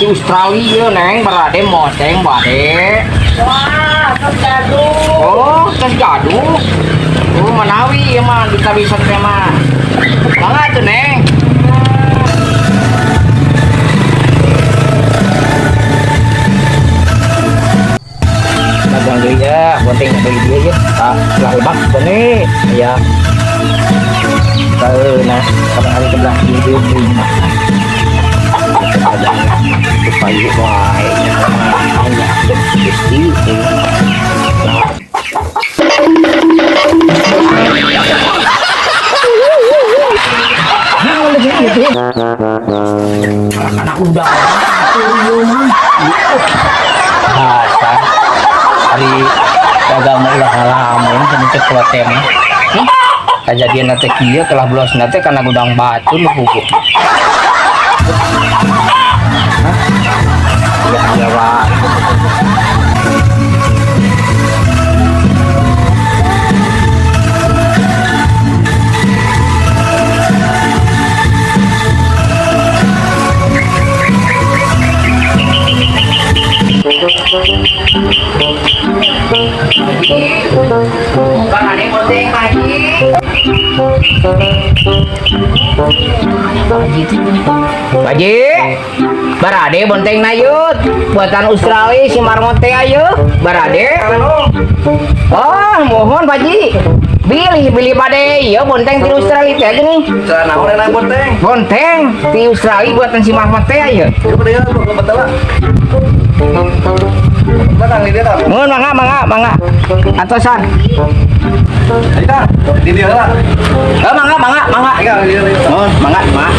Di Australia Neng, barade moteng bade. Wah, tos gaduh. Oh, tos gaduh. Oh, manawi ya mah kita bisa teh mah. Mangga tuh, Neng. Dagang deui ya, bonteng beli dia ya. Ah, lah lebak bene. Ya. Nah, kalau hari sebelah kiri beli mah. Ada payu wae nya Gusti. Anak udah bahasa hari dagang mah ulah ngalamun cenah cek teh mah. Kejadian teh kieu kelah belos teh kana gudang batu nu puguh. Ya ya wae. Bang, ada bonteng, Pak Haji. Pak Haji, barade bonteng nayut, buatan Australia si marmot teh ayo, barade. Oh, mohon Pak Haji. Bilih bilih pade, iya bonteng di Australia teh gini. Cara naon enak bonteng? Bonteng di Australia buatan si marmot teh ayo. Coba deh, betul lah. Kang, di dia Kang. Mohon mangga mangga mangga. Atosan. Ayo Kang, di dia lah. Oh, mangga mangga mangga. Ayo Kang, di dia. Mohon mangga mangga.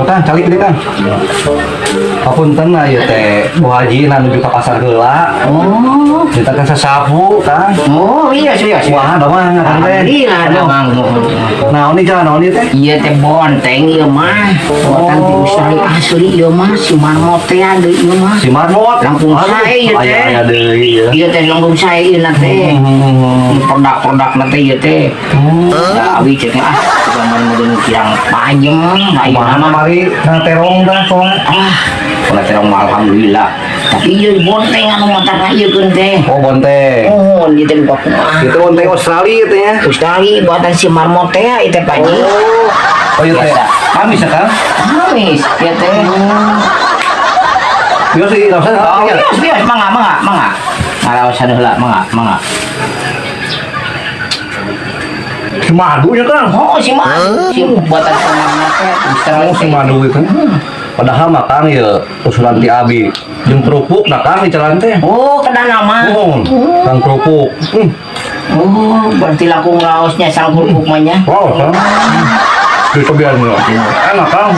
Kang, calik deui Kang. Papunten lah ieu teh Bu Haji na nuju ka pasar heula. Oh. Kita kan sasapu Kang. Oh, iya iya iya. Wah, damang Kang teh. Alhamdulillah damang mohon. Naon nih jalan naon ieu teh? Iya teh bonteng ieu mah. Buatan di Australia asli ieu mah si marmot teh deui ieu mah. Si marmot. Langkung sae ieu teh. Aya aya deui ieu. Ieu teh langkung sae ieu na teh. Produk-produk na teh ieu teh. Da awi cek ah gambar meureun kirang panjem Kumaha ayeuna mah. mari na terong dah kumaha? Ah, kalau terong mah alhamdulillah. Tapi ieu bonteng anu matak ieu keun teh. Oh, bonteng. Oh, ieu teh lupa kumaha. Itu bonteng Australia teh ya. Australia buatan si marmot teh ieu teh Pak Haji. Oh, iya teh. Biasa. Amis ya, Kang? Amis ieu teh. Biasa sih, enggak usah. Oh, bias, bias, mangga, mangga, mangga. Ngaraosan heula, mangga, mangga. Si madu ya, Kang. Oh, si madu, si buatan si marmot teh Australia. Oh, si madu itu. Padahal mah Kang ya usulan ti abi jeung kerupuk nah Kang di jalan teh. Oh, kena nama. Oh, Kang kerupuk. Oh, berarti langkung raosnya sang kerupuk mah nya. Wow, Kang. Ditobian enak Kang.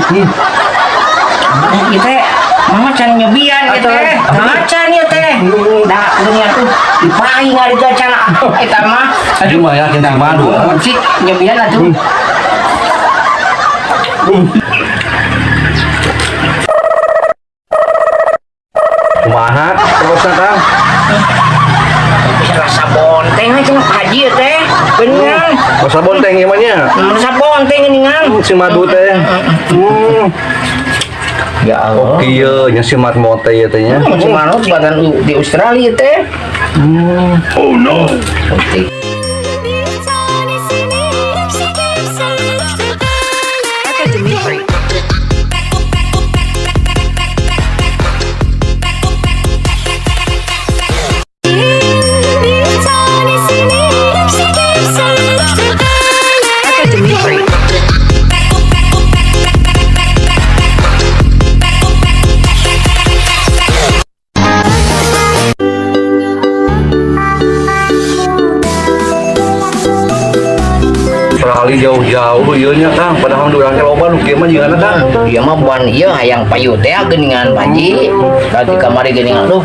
Ieu teh mama can nyobian ieu teh. Macan ieu teh. Da geuningan tuh dipaing ari teh can eta mah. Aduh mah yakin si madu. ah. Cik nyobian atuh. Kumaha terusna Kang? Bisa rasa bonteng aja Pak Haji ieu teh. Geuningan. Rasa bonteng ieu mah nya. Rasa bonteng geuningan. Si madu teh. Ya Allah. Oh, kieu nya si marmot teh ieu teh nya. Si marmot buatan di Australia teh. Oh no. Oke. Bir tanesini hepsi kimse işte böyle. Bir tanesini hepsi kimse işte böyle. Australia jauh-jauh ieu nya Kang, padahal urang teh loba nu kieu mah jeung Kang. Dia mah buan ieu hayang payu teh geuningan Pak Haji. Da di kamari geuningan duh.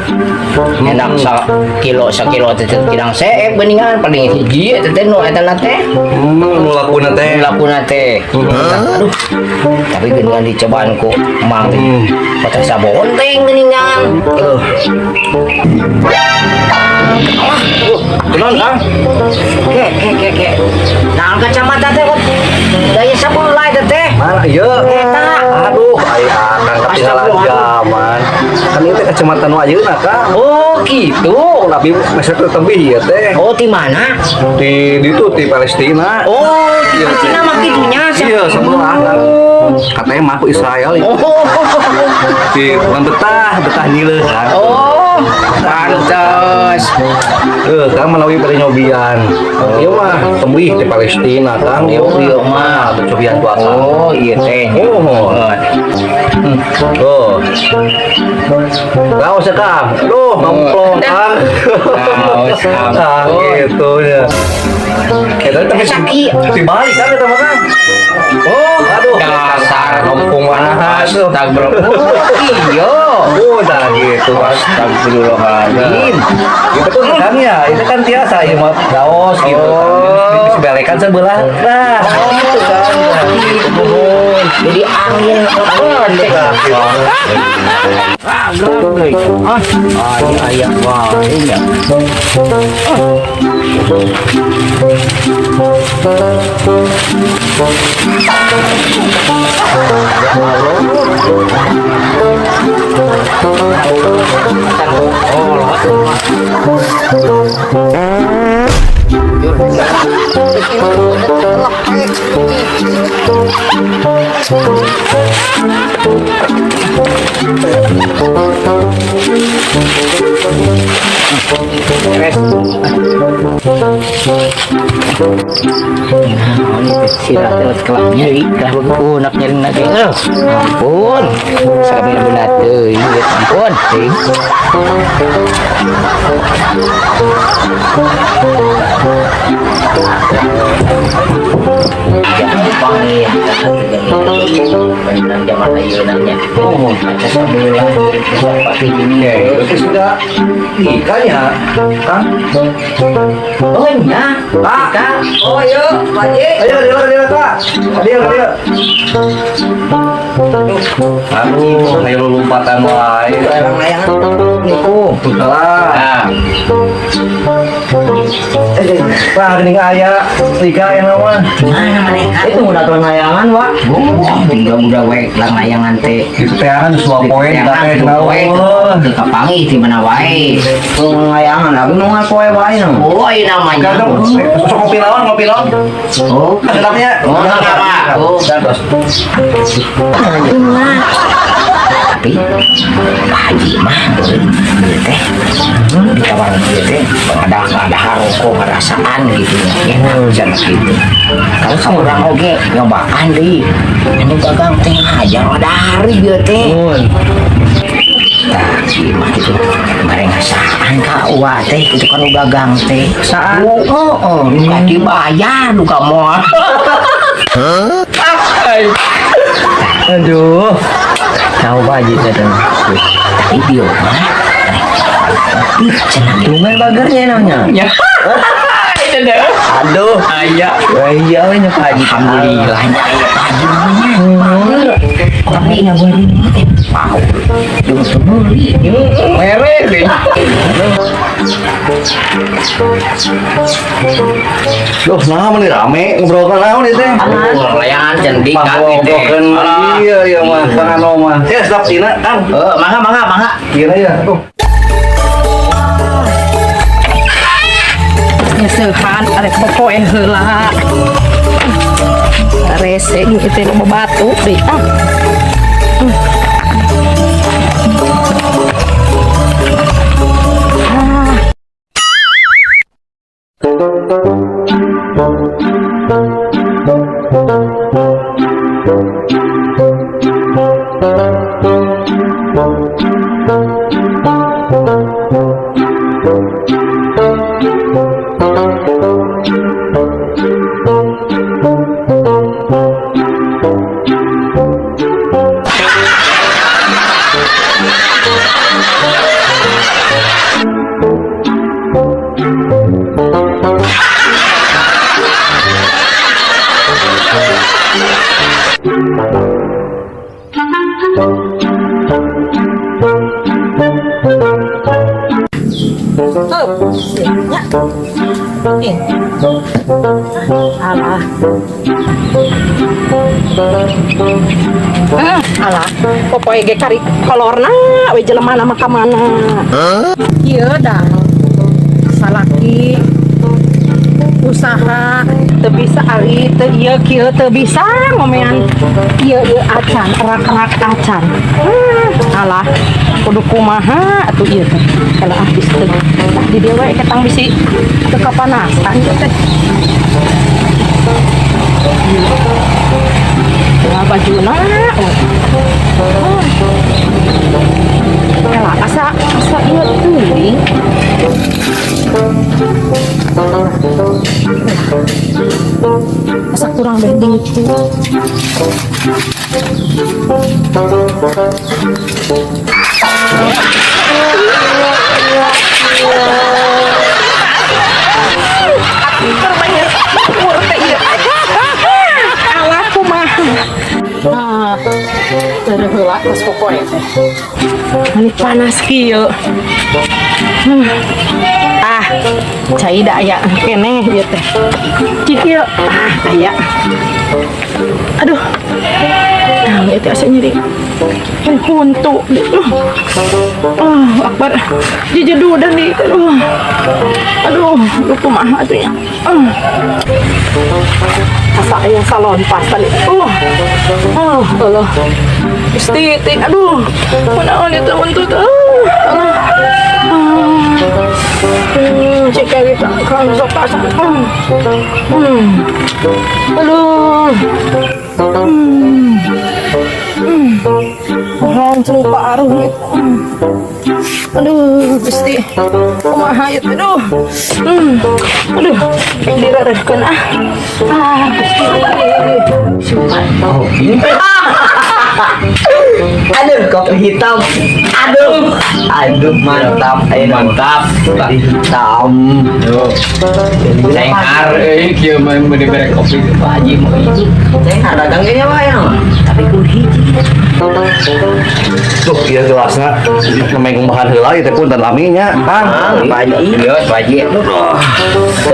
Enak sa kilo sakilo teh kirang seep geuningan paling hiji eta teh nu eta na teh. Nu lakuna teh. Nu lakuna teh. Aduh. Tapi geuningan dicobaan ku mang teh. Patah sabonteng geuningan. Kunaon Kang? Ke ke ke ke. Nah, Kacamata teh kok gaya sebelah itu teh. Mana ieu? Eta. Aduh, ai akang ketinggalan zaman. Kan ieu teh kacamata nu ayeuna, Kang. Oh, gitu. Tapi meser teh tebih ieu teh. Oh, di mana? Di ditu di Palestina. Oh, di Iya. Palestina mah kitunya. Iya, sebelah kan. Katanya mah aku Israel itu. Oh. Di bukan betah, betah nyileuh kan. Oh, pantes. Eh, Kang menawi pada nyobian. Ieu mah tebih di Palestina, Kang. Ieu Oh, ieu mah. cobian ku akang. Oh, iya teh. Oh. Oh. Raos ya, Kang. Aduh, ngemplong, Kang. Raos, Nah, ampun. gitu ya. Kita tapi Sakit. Dibalik kan eta mah, Kang. Oh, aduh. Dasar Ngempung mana tuh. Astagfirullah. Oh, iya. Udah gitu. Astagfirullahaladzim. Itu tuh kan ya, itu kan tiasa ya mah gaos gitu. Oh. Disebelekan sebelah. Nah, gitu kan. Gitu. Jadi angin oh, Ah, ayah, wah, iya. Beres. Sirah teh kelak nyeri, kelak begitu nak nyeri nak teh. Ampun, sakabina beuna teuing, ampun, teuing. Jangan panggil, bener zaman ayeuna nya. Oh, kaca sebelah, pasti gini. Itu sudah ikannya, Kang. Oh, nya. Pak. Kang. Oh iya, Pak Haji. Ayo, ayo, ayo, Kak. Ayo, ayo. Aduh, ayo lompatan wae. Layang-layangan. Niku. Salah. Nah, Wah, geuning aya tiga yang mah. mana mereka? Itu udah tuan layangan, Wak. Oh, mudah-mudah we lang layangan teh. Itu teh kan dua poin Layangan teh dua poe naon. teu kapanggih di mana wae. Tuh layangan, aku mau ngapoe wae no. Oh, ieu namanya. Kadang sok ngopi lawan, ngopi lawan. Oh, Tetapnya. Oh, apa? Oh. Tapi Pak Haji mah ieu teh di kamar ieu teh ada rokok ngarasaan gitu ya, enak cenah gitu. Kalau ka urang oge nyobaan deui. Anu dagang teh ngajar dari ieu teh. Tah, ieu mah gitu bareng ngasaan ka uwa teh gitu kan nu dagang teh. Saan? Oh, oh, nu ka dibayar nu ka moal. Aduh. Tahu Pak Haji teh. Tapi dia mah tapi cenah gitu. Lumayan bagernya namanya. Ya. Itu deh. Aduh. Aya. Wah, iya we nya Pak Haji. Alhamdulillah nya aya Pak Haji mah. Tapi nya gua ini teh mau. Jeung teu meuli. Mere deh. Duh, nah meuni rame ngobrolkeun naon ieu teh? Oh, layangan cendik Mah kan teh. ngobrolkeun iya iya mah Kang Ano mah. Ya stop tina, Kang. Eh, mangga mangga mangga. Iya ya. Tuh. Nyesehan arek popoe heula. Rese jeung itu loba batu deui ah. Ah. Heup, nya. Ih. Alah. Ah, alah. Popoe ge kari kolorna we jelema mah ka mana. Ieu dah. Salaki usaha teu bisa ari teu ieu kieu teu bisa ngomean ieu ieu acan rak-rak acan. Alah, kudu kumaha atuh ieu teh. Kalau ah bisi teu tah di dieu we ketang bisi teu kapanasan ieu teh. Ya bajuna. Oh. Elah, asa asa ieu teuing. Asa kurang beh ditu. Alah kumaha. Ah, dari heula geus popoe teh. Ini panas kieu. Ah, cai da aya keneh ieu teh. Cik ieu. Ah, aya. Aduh. Ah, ieu teh asa nyeri. Ini huntu. Ah, akbar. Jejedudan deui. Aduh. Aduh, aduh kumaha atuh nya. Ah. Asa aya salon pas tadi. Oh. Oh, Allah. Gusti, ting, aduh. Kunaon ieu teh huntu teh. Ah. Ah. Cek kayak gitu, kalau sok pasang. Aduh. Langsung paruh gitu. Aduh, Gusti. Kumaha ieu teh, aduh. Aduh, dirareuhkeun ah. Ah, Gusti. Kopi. Aduh, kopi hitam. Aduh. Aduh, mantap. Ayo, Mantap. Kopi hitam. Tuh. Cenghar euy kieu mah bener-bener kopi Pak Haji mau hiji. Saya dagang kayaknya Pak ya. Tapi kudu hiji. Tuh, ieu gelasna namanya bahan heula ieu teh punten lami nya, Kang. Ah, Pak Haji. Iya, Pak Haji.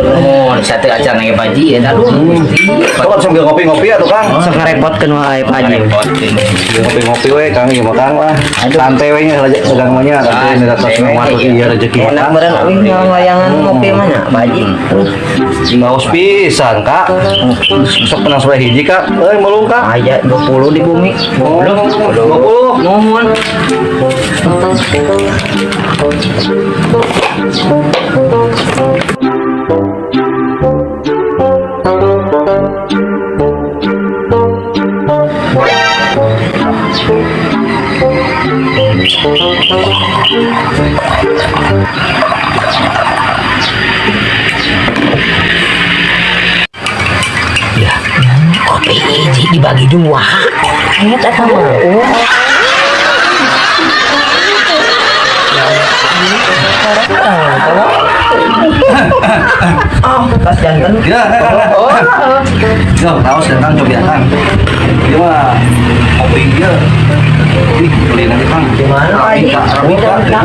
Nuhun, sate acan ge Pak Haji ya aduh. Kalau sambil ngopi-ngopi atuh, Kang. Sok ngarepotkeun wae Pak Haji. Repotin. Ngopi-ngopi we Kang ieu mah Kang lah. Santai we nya dagang mah nya, santai Ah, atas santai we, nama iya. iya rezeki mah. Enak Kang. meureun euy layangan ngopi mah nya, Pak Haji. Ngaos pisan, Kak. Sok menang supaya hiji, Kak. Euy, mulung, Kak. Aya 20 di bumi. Oh, 20. Nuhun. Kopi hiji dibagi dua. Eta eta mah. Oh, tas janten. Ya, Kang. Oh, Yo, tahu sih Kang coba Kang. Ieu mah kopi ieu. Ih, beli nanti Kang. Di mana, Pak Haji? Arabica, Arabica.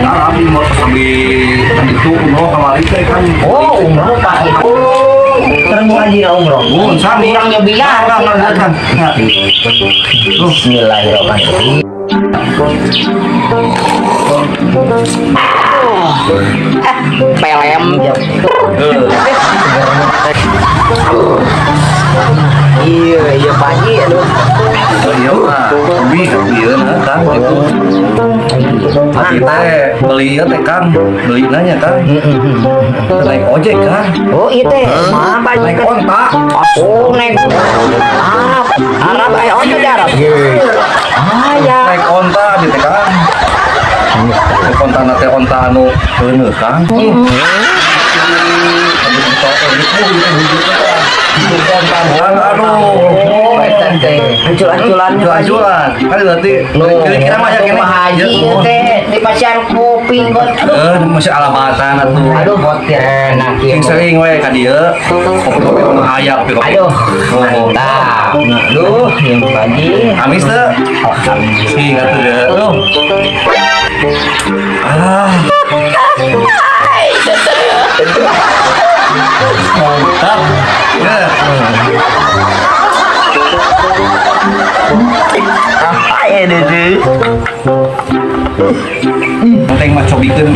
Arabi mau sambil itu umroh kamari teh Kang. Oh, umroh Pak Haji. Oh, terus Bu Haji na umroh. Oh, sami. Kurang nyobian. Kang, Kang, Kang. Nah. Bismillahirrahmanirrahim. Pelem. Iya, iya Pak Haji, aduh. Iya mah, kopi ieu nah Kang gitu. Tadi teh beli ieu teh Kang, beli nanya Kang. Naik ojek Kang. Oh, iya teh. Mah Pak Haji. Naik onta. Oh, naik Arab. Arab eh oh di Arab. Ah, ya. Naik onta di teh Kang. Naik onta na teh onta anu keuneuh Kang. Aduh. Eta teh. Ancul-anculan. Ancul-anculan. Kan berarti kira-kira mah ya Kumaha kene. Haji ieu teh di pasian kopi kok. Eh, masih alamatan atuh. Aduh, hotel. Enak ieu. Sing sering we ka dieu. Kopi-kopi mah aya kopi-kopi. Aduh, Oh. mantap. Aduh, yang Pak Haji. Amis teu? Sing atuh deh. Aduh. Ah. Mantap. Ya. Apa ya, Dede? Penting mah cobikeun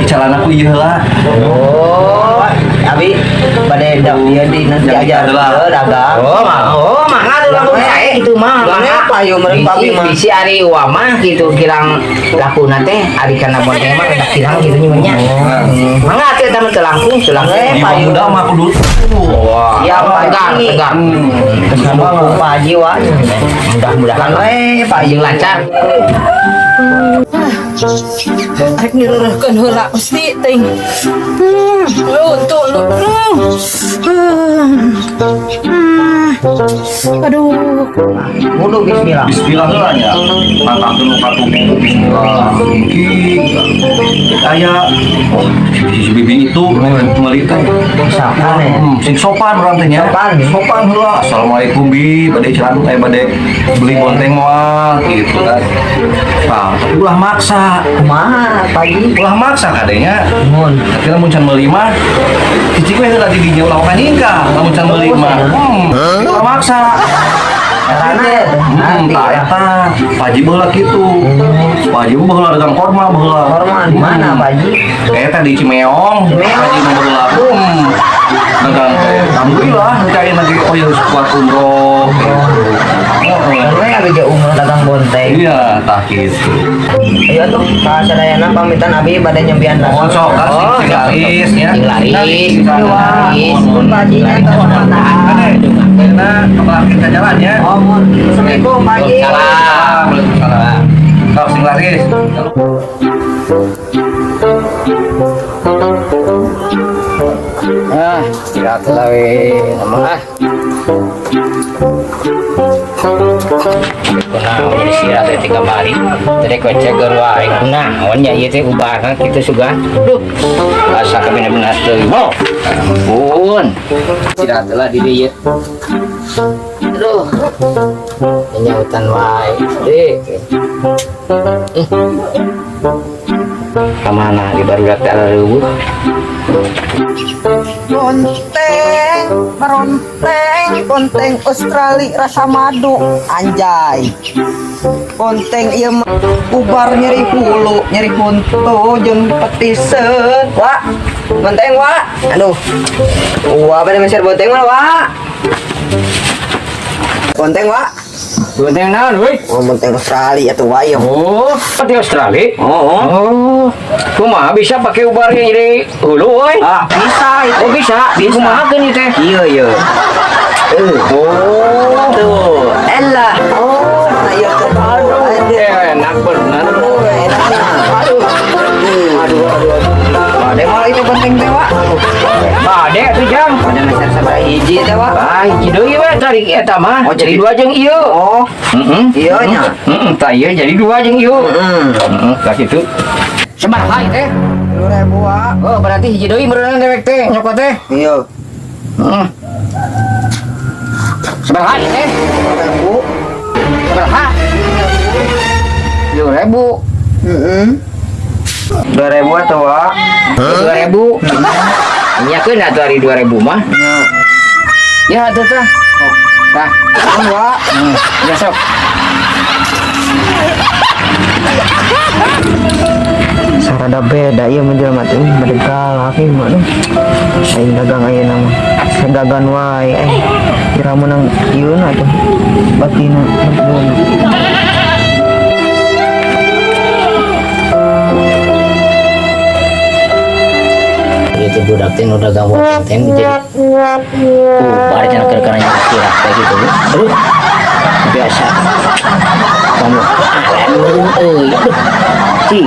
dicalana ku ieu heula. Oh. Abi bade dak ieu di nanti Jadi aja adalah. Dagang. Oh, mah, oh, mangga tuh lamun sae itu mah. Mangga apa yeuh meureun papi mah? Bisi ari uwa mah gitu kirang lakuna teh ari kana bonteng mah rada kirang gitu nya. Mangga atuh eta mah teu langkung, teu langkung. Eh, Jiwa payu. muda mah kudu. Wah, Siap, Pak tegar, Haji. tegar. Dukung Pak Haji wa. Mudah-mudahan Lan we Pak Haji. jeung lancar. Rek nireureurkeun heula pasti ting. Untuk lu. Aduh. Kudu bismillah. Bismillah heula nya. Mantap dulu katuhu bismillah. Iki aya, oh, si bibi itu meuli teh. Sopan ya. Sing sopan urang teh nya. Sopan. Sopan heula. Assalamualaikum, Bi, bade celan bade beli bonteng moal gitu kan. Tah, tapi ulah maksa. Kumaha Pak Haji? Ulah maksa kadenya. Mun. Tapi lamun can meuli mah cicing we heula di dinya, ulah nyingkah lamun can meuli mah. Ulah maksa. Karena Hmm, nanti tah ya. eta. Pak Haji baheula kitu. Pak Haji mah baheula dagang korma baheula. Korma di mana, Pak Haji? Eta di Cimeong. Cimeong. Pak Haji mah baheula. Dagang teh. Alhamdulillah cai lagi, oh ya, kuat umroh gitu. Heeh. Kan we abi ge umroh dagang bonteng. Iya, tah gitu. Ayo tuh, Pak Sadayana pamitan, abi bade nyambian. Mohon sok kan sing Oh, sing laris ya. Sing laris, Sing laris. Mohon Pak Haji nya tong Karena kebelakang ke jalan ya. Oh, mohon. Assalamualaikum, Pak Haji. Salam. Waalaikumsalam. Sok sing laris. Ah, istirahat lah we. Nama ah. Kunaon istirahat teh tiga kamari. Tadi kocek wae. Kunaon nya ieu teh ubarna kitu sugan. Duh. Asa kabina-bina teuing. Wow. Ampun. Istirahat lah di dieu. Aduh. Nyautan wae. Deh. Kamana di barudak teh reueuh. Bonteng, baronteng, bonteng Australia rasa madu, anjay. Bonteng ieu mah ubar nyeri hulu, nyeri huntu jeung petiseun. Wa, bonteng wa. Aduh. Wa pada meser bonteng mah wa. Bonteng wa. Bonteng naon euy? Oh, bonteng Australia atuh wa ieu. Oh, di Australia? Oh, oh. Oh, kumaha bisa pakai ubar yang jadi hulu euy? Ah, bisa itu. Oh, bisa. Bisa. Kumaha keun ieu teh? Iya, iya. Oh, Tuh, elah. Oh, nah ieu teh. Aduh, enak bener. Aduh, enaknya. Aduh. Aduh, aduh, aduh. Bade mau itu penting teh, Wak. Bade atuh jang. Bade meser sabaraha hiji teh, Wak? Ah, hiji deui we tarik eta mah. Oh, jadi dua jeung ieu. Oh, Heeh. iya nya. Heeh, tah ieu jadi dua jeung ieu. Heeh. Heeh, tah kitu. Sabaraha ieu teh? 2000, Wak. Oh, berarti hiji deui meureunna dewek teh, nyokot teh. Iya. Heeh. Sabaraha ieu teh? 2000. Sabaraha? 2000. Heeh. 2000 atuh, Wak. 2000. Nya keun atuh ari 2000 mah. Nya. Ya atuh tah. Tah. Nuhun, Wak. Ya sok. Sarada beda ieu mah jelema teh bade galak ieu mah, aduh. Aing dagang ayeuna mah. Sagagan wae eh. Kira meunang ieu na tuh. Batina ampun. Itu budak teh nu dagang bonteng teh jadi ubar cenah keur kana istirahat kayak gitu. Aduh. Biasa. Kamu ah, euy. Aduh. Ci.